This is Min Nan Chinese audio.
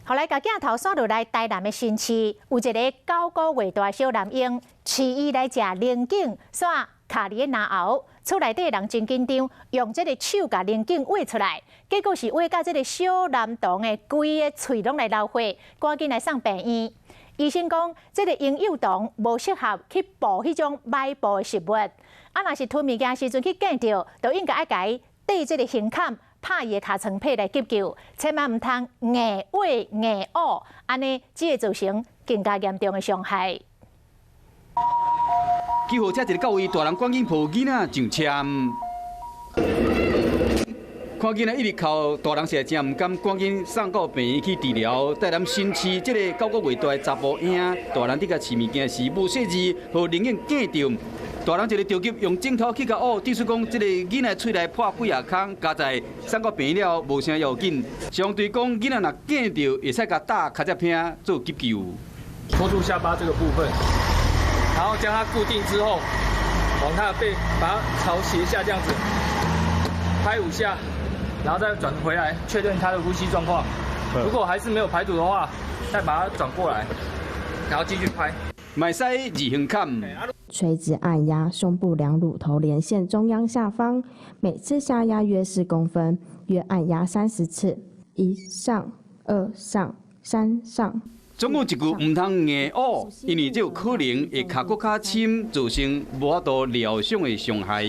予來共鏡頭紲落來，台南的新市有一个9個月大小男嬰，飼伊來食龍頸，煞卡佇咧嚨喉，厝內底人真緊張，用這个手共龍頸挖出來，結果是挖甲這个小男童的規个喙攏來流血，趕緊來送病院。醫生講，這个嬰幼童無適合去哺彼種歹哺的食物，啊，若是吞物件時陣去哽著，就應該愛共伊綴這个胸坎，拍伊的尻川皮來急救，千萬毋通硬挖硬挖，按呢只會造成更加嚴重的傷害。救護車一個到位，大人趕緊抱囡仔上車。看囡仔一直哭，大人實在真毋甘，趕緊送到病院去治療。台南新市這个9個月大的查埔嬰，大人佇共飼物件時無細緻，予龍頸哽著。大人一个著急，用指頭去共挖，意思講這个囡仔喙內破幾仔空，佳哉送到病院了後無啥要緊。相對講，囡仔若哽著，會使共打尻脊骿做急救。托住下巴這個部分，然後將它固定之後，往它的背，把它朝斜下這樣子拍五下，然後再轉回來確認它的呼吸狀況。如果還是沒有排毒的話，再把它轉過來，然後繼續拍。嘛會使二胸坎。垂直按壓胸部兩乳頭連線中央下方，每次下壓約4公分，約按壓30次。一上、二上、三上。總共一句毋通硬挖，因為這有可能會卡閣較深，造成無法度療傷的傷害。